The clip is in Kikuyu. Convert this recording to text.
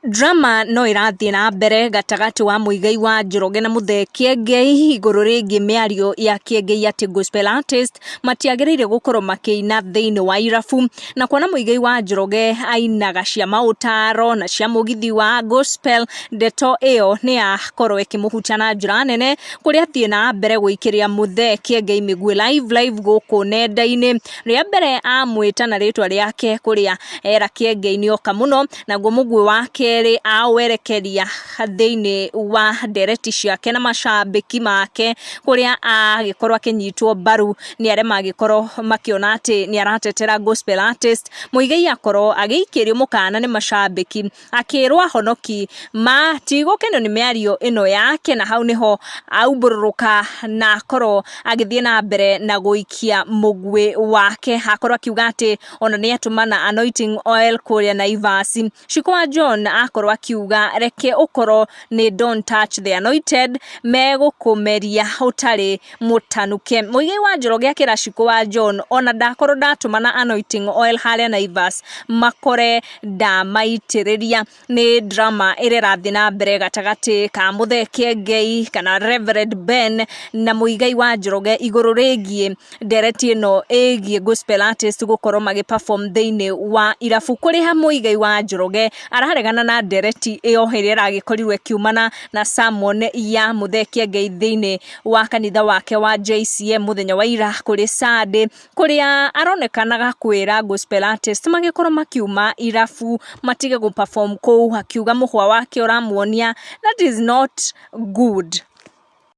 Drama no ĩrathiĩ na mbere gatagatĩ wa Muigai wa Njoroge na Muthee Kĩengei igũrũ rĩgiĩ mĩario ya Kĩengei atĩ gospel artist matiagĩrĩire gũkorwo makĩina thĩinĩ wa irabu, na kuona Muigai wa Njoroge ainaga cia maũtaro na cia mũgithi wa gospel, ndeto ĩyo nĩ yakorwo ĩkĩmũhutia na njĩra nene kũrĩa athiĩ na mbere gũikĩria Muthee Kĩengei mĩguĩ live live gũkũ nenda-inĩ. Rĩa mbere amwĩta na rĩtwa rĩake kũrĩa era Kĩengei nĩ oka mũno, naguo mũguĩ wa kerĩ awerekeria thĩinĩ wa ndereti ciake na macambĩki make kũrĩa agĩkorwo akĩnyitwo mbaru nĩ arĩa magĩkorwo makĩona atĩ nĩ aratetera gospel artist. Muigai akorwo agĩikĩrio mũkana nĩ macambĩki akĩrwo ahonoki matigũkenio nĩ mĩario ĩno yake, na hau nĩho aumbũrũrũka na akorwo agĩthiĩ na mbere na gũikia mũguĩ wake, akorwo akiuga atĩ ona nĩ atũmana anointing oil kũrĩa Naivas. Shiko wa John akorwo akiuga reke ũkorwo nĩ don't touch the anointed, megũkũmeria ũtarĩ mũtanuke. Muigai wa Njoroge akĩra Shiko wa John ona ndakorwo ndatũmana anointing oil harĩa Naivas makore ndamaitĩrĩria. Nĩ drama ĩrĩa ĩrathiĩ na mbere gatagatĩ ka Muthee Kĩengei kana Reverend Ben na Muigai wa Njoroge igũrũ rĩgiĩ ndereti ĩno ĩgiĩ gospel artist gũkorwo magĩ perform thĩinĩ wa irabu. Kũrĩa Muigai wa Njoroge araregana na ndereti ĩyo ĩrĩa ĩragĩkorirwo ĩkiumana na sermon ya Muthee Kĩengei thĩinĩ wa kanitha wake wa JCM mũthenya wa ira kũrĩ Sunday, kũrĩa aronekanaga kwĩra gospel artist magĩkorwo makiuma irabu matige gũ perform kũu, akiuga mũhwa wake ũramuonia that is not good.